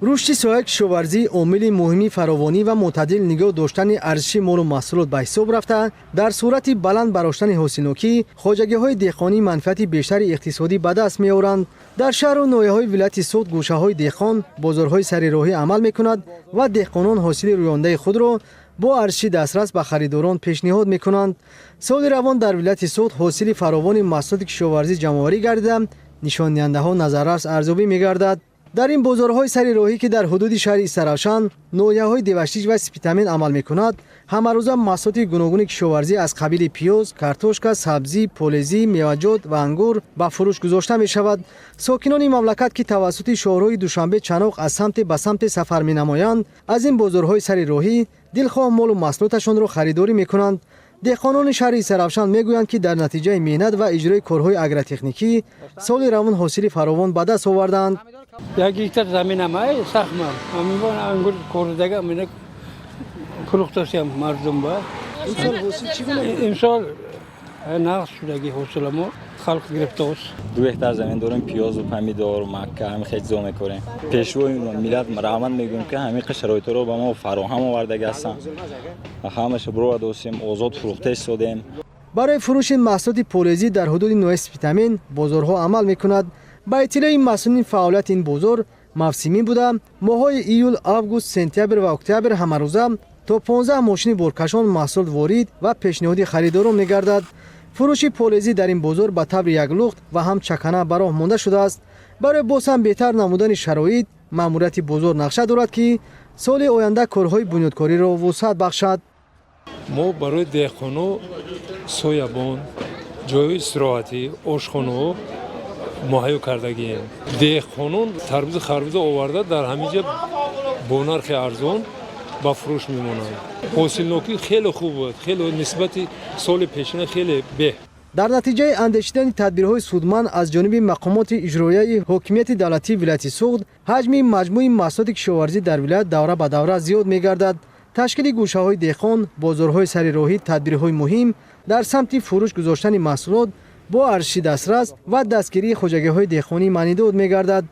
Рушди соҳаи кишоварзӣ омили муҳими фаровонӣ ва мӯътадил нигоҳ доштани арзиши молу маҳсулот ба ҳисоб рафта, дар сурати баланд бароштани ҳосилнокӣ хоҷагиҳои деҳқонӣ манфиати бештари иқтисодӣ ба даст меоранд. Дар шаҳру ноҳияҳои вилояти Суғд гӯшаҳои деҳқон, бозорҳои сари роҳӣ амал мекунад ва деҳқонон ҳосили рӯёндаи худро бо арзиши дастрас ба харидорон пешниҳод мекунанд. Соли равон дар вилояти Суғд ҳосили фаровони маҳсулоти кишоварзӣ ҷамъоварӣ гардида, нишондиҳандаҳо назаррас арзёбӣ мегардад. Дар ин бозорҳои сари роҳӣ, ки дар ҳудуди шаҳри Истаравшан, ноҳияҳои Деваштич ва Спитамен амал мекунад, ҳамарӯза маҳсулоти гуногуни кишоварзӣ аз қабили пиёз, картошка, сабзӣ, полезӣ, меваҷот ва ангур ба фурӯш гузошта мешавад. Сокинони мамлакат, ки тавассути шоҳроҳи Душанбе Чаноқ аз самте ба самте сафар менамоянд, аз ин бозорҳои сари роҳӣ дилхоҳ молу маҳсулоташонро харидорӣ мекунанд. Деҳқонони шаҳри Истаравшан мегӯянд, ки дар натиҷаи меҳнат ва иҷрои корҳои агротехникӣ соли равон ҳосили фаровон ба даст оварданд. 1 гектар заминам ай сахмам. Ҳамин ангур кордага мина фурӯхтасиям мардум ба. Имсол нағз шудаги ҳосиламо, халқ гирифтааст. 2 гектар замин дорем, пиёзу помидор, макка, ҳамин хел чизо мекорем. Пешвои миллат раҳмат мегӯем, ки ҳамин шароитро ба мо фароҳам овардаги ҳастанд. Ҳамаша бировардосем, озод фурӯхта истодем. Барои фурӯши маҳсулоти полезӣ дар ҳудуди ноҳияи Спитамен бозорҳо амал мекунад. Ба иттилои масъулини, фаъолияти ин бозор мавсимӣ буда, моҳҳои июл, август, сентябр ва октябр ҳамарӯза то 15 мошини боркашон маҳсулот ворид ва пешниҳоди харидорон мегардад. Фурӯши полезӣ дар ин бозор ба таври яклухт ва ҳам чакана ба роҳ монда шудааст. Барои боз ҳам беҳтар намудани шароит маъмурияти бозор нақша дорад, ки соли оянда корҳои бунёдкориро вусъат бахшад. Мо барои деҳқоно соябон, ҷойи истироҳатӣ, ошхонаҳо муҳайё кардагием. Деҳқонон тарбузу харбуза оварда, дар ҳамин ҷа бо нархи арзон ба фурӯш мемонанд. Ҳосилнокӣ хеле хуб буд, хеле нисбати соли пешина хеле беҳ. Дар натиҷаи андешидани тадбирҳои судманд аз ҷониби мақомоти иҷроияи ҳокимияти давлатии вилояти Суғд, ҳаҷми маҷмӯи маҳсулоти кишоварзӣ дар вилоят давра ба давра зиёд мегардад. Ташкили гӯшаҳои деҳқон, бозорҳои сари роҳӣ тадбирҳои муҳим дар самти фурӯш гузоштани маҳсулот бо арзиши дастрас ва дастгирии хоҷагиҳои деҳқонӣ маънидод мегардад.